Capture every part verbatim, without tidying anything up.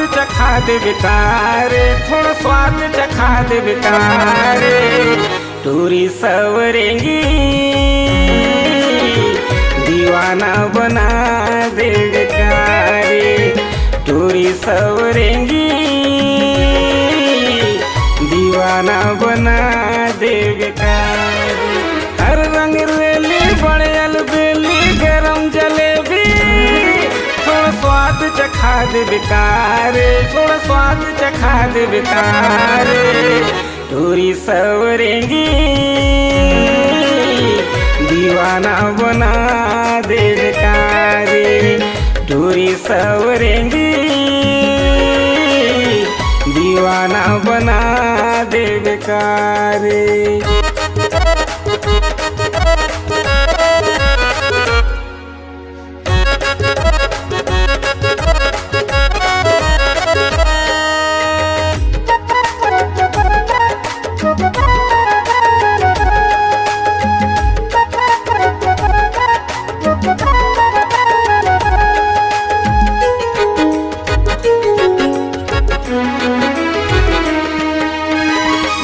चखा देबे का रे, थोड़ा स्वाद चखा देबे का रे। टूरी सवरेंगी दीवाना बना देबे का रे। टूरी सवरेंगी दीवाना बना देबे का रे। हर रंग रेली, बड़े अलबेली, गरम जलेबी, थोड़ा स्वाद चखा देबे का रे, थोड़ा स्वाद चखा देबे का रे। टूरी सवरेंगी दीवाना बना देबे का रे। टूरी सवरेंगी दीवाना बना देबे का रे।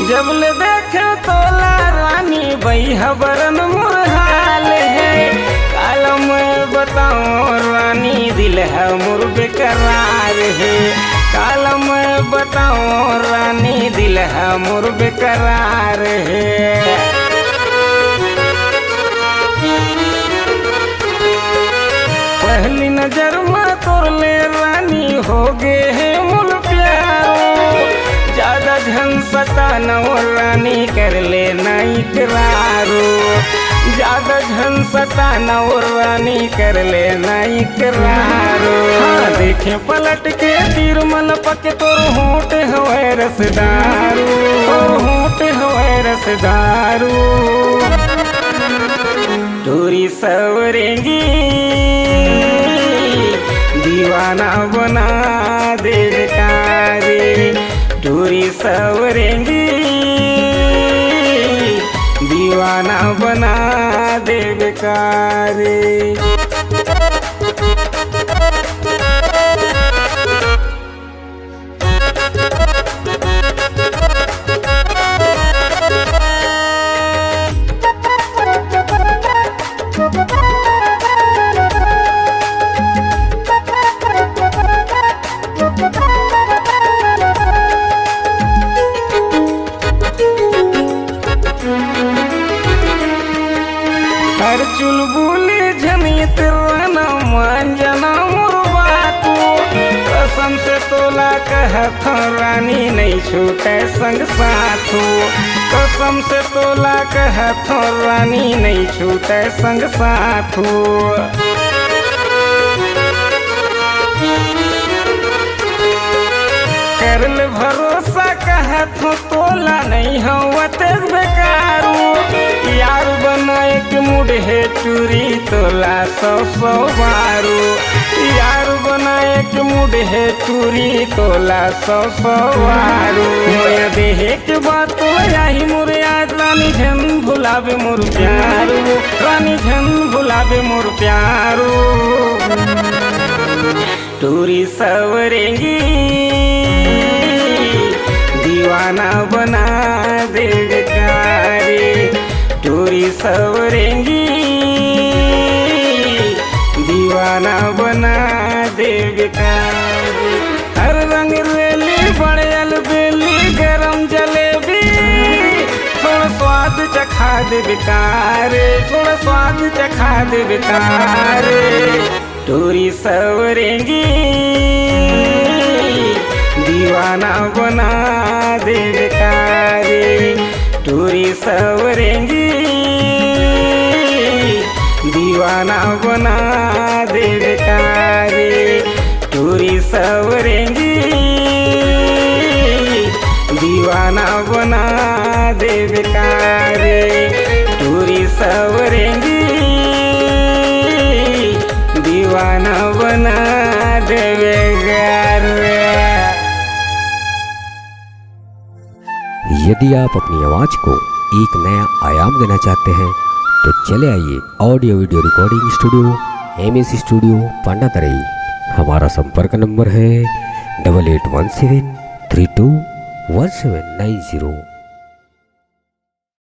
जब ले देखे तोला रानी, बई हबरन मोर हाल हे। काला मैं बताओ रानी, दिल हे मोर बेकरार हे। काला मैं बताओ रानी, दिल हे मोर बेकरार हे। पहली नजर में तोर ले रानी, हो गे हे मोर प्यारो। ज्यादा झन सताना ओ रानी, कर ले ना इकरारो। ज्यादा झन सताना ओ रानी, कर ले ना इकरारो। हाँ, देखे पलट के तीर मन पके, तोर होंठ हवय रसदारू, तोर होंठ हवय रसदारू। टूरी सवरेंगी दीवाना बना देबे का रे। टूरी सवरेंगी दीवाना बना देबे का रे। हर चुलबुली झनित रहना, मान जाना मोर बात। कसम से तोला कहत हौं रानी, नइ छूटे संग साथो। कसम से तोला कहत हौं रानी, नइ छूटे संग साथो। कर ले भरोसा कहत हौं, तोला नइ हौं अतेक बेकारू। यार बनाए के मूड हे टूरी, तोला सौ सौ बारू। यार बनाए के मूड हे टूरी, तोला सौ सौ बारू। मया देहे के बात तोला आही मोर याद, रानी झन भुलाबे मोर प्यारू, रानी झन भुलाबे मोर प्यारू। टूरी सवरेंगी दीवाना बना देबे का रे। टूरी सवरेंगी दीवाना बना देबे का रे। हर रंग रेली, बड़े अलबेली, गरम जलेबी, थोड़ा स्वाद चखा देबे का रे, थोड़ा स्वाद चखा देबे का रे। टूरी सवरेंगी दीवाना बना देबे का रे। टूरी सवरेंगी दीवाना बना देबे का रे। टूरी सवरेंगी दीवाना बना देबे का रे। टूरी सवरेंगी दीवाना बना देबे का रे। यदि आप अपनी आवाज को एक नया आयाम देना चाहते हैं, तो चले आइए audio video recording studio, MS studio, Pandatarai. हमारा संपर्क नंबर है double eight one seven three two one seven nine zero।